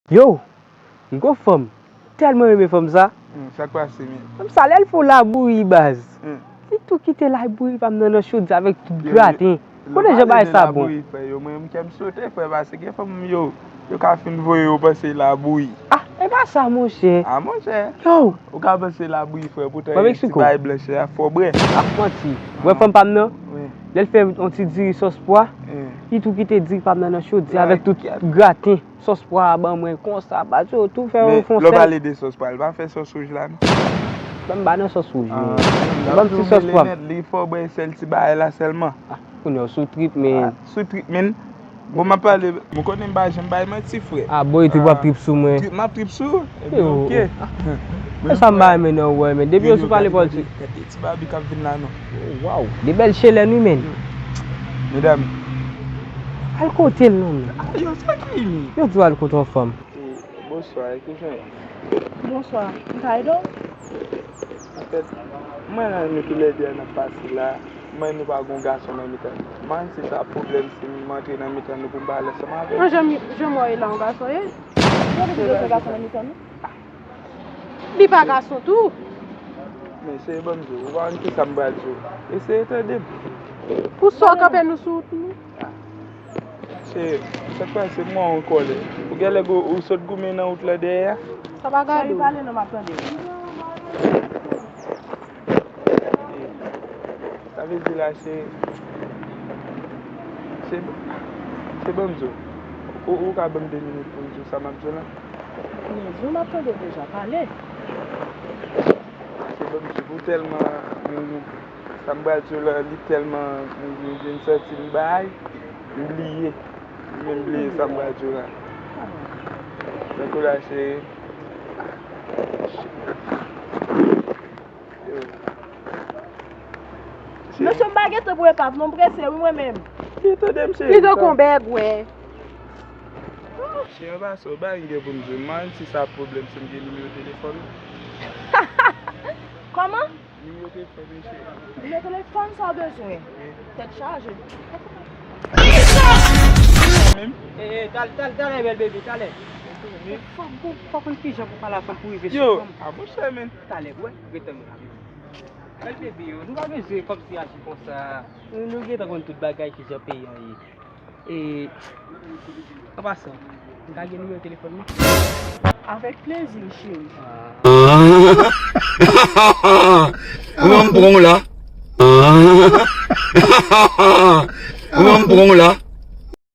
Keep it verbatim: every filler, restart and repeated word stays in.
Yo, m gon fanm. Tèlman renmen fanm sa. Hmm, sa k pase, men? Fanm sa, lè l fè w labouyi, baz. Hmm. Li tou kite labouyi pa m nan, nan chodyè avèk tout graten. Kote jan bagay sa bon? Labouyi, frè, yo, mwen, m kè m sote, frè, paske gen fanm, yo, yo ka fin voye yo panse labouyi. Ah, e pa sa, monchè. Ah, monchè. Yo. Ou ka panse labouyi, frè, poutan ti bagay blanch la fò bwè. Ah, manti. Wè fanm pa m nan? Wi. Lè l fè yon ti diri sòs pwa, li tou kite diri pa m nan, nan chodyè avèk tout graten. Sòs pwa a ban mwen konsa, baz, yo tou fè yon fon sèl. Men lè w pale de sòs pwa, li pa fè sòs wouj la, non? Ban m pa nan sòs wouj, men ban m ti sòs pwa. Li fò bwè sèl ti bagay la sèlman. Ah, kounye a w sou trip, men. Ah, sou trip, men. Bon, m ap pale, mwen konnen m pa janm bay manti, frè. Ah, boy, trip w ap trip sou mwen. Trip, m ap trip sou ou? Ebyen, oke. E sa m pa renmen nan ou, men depi yo sou pale politik. Gade ti babi k ap vin la, non. Oh, wow. De bèl chelèn, wi, men. Medam. Al kote l non, men. Ah, yo, sa ki li? Yo di w al kote yon fanm. Eh, bonswa, e ki jan w ye? Bonswa, m ka ede w? Anfèt, mwen la, nou toulède a n ap pase la, men nou pa gon gason nan mitan nou. Man, se sa pwoblèm si m antre nan mitan nou pou m pale ansanm avè w? An, jan m, jan m wè w ye la, yon gason ye? Poukisa nou bezwen gason nan mitan nou? Li pa gason tou. Men cheri, ban m di w, ou pa konn kisa m pral di w. Eseye tande m. Pou sa w kanpe nou sou wout nou? Cheri, sa k pase, m wè w an kòlè. Ou genlè gou-, ou sot goumen nan wout la dèyè a? Sa pa gade w. Cheri, pale non, m ap tande w. Sa vle di la, cheri, cheri, cheri, ban m di w. Ou, ou ka ban m de minit pou m di w sa m ap di w la? Men di w, m ap tande w deja, pale. Cheri, ban m di w, ou tèlman, ou, ou, sa m pral di w la, li tèlman, m, m vin santi m bay, m bliye. M menm bliye sa m pral di w la. Tankou la, cheri. Yo. Mesye, m pa gen tan pou epav non, m prese wi mwen menm. Li tande m, cheri. Li tankou yon bègwè. Cheri, anba sa, ou bay m gen pou m di w, m pa konn si sa pwoblèm si m gen nimewo telefòn ou. Kòman? Nimewo telefòn, mesye. Nimewo telefòn sa w bezwen? Wi. Tèt chaje. Menm? E, e, tal-, tal-, talè, bèl bebe, talè. Fòk, fòk, fòk konn kijan pou pale a fanm pou rive sou fanm. Yo, a monchè, men. Talè, wè, ret tann mwen. Bèl bebe, yo, nou pa bezwen kòmsi aji konsa. Nou, nou gentan konn tout bagay kijan peyi an ye. E, an pasan, m ka gen nimewo telefòn li? Avèk plezi, cheri. Ou wè m pran w la? Ou wè m pran w la?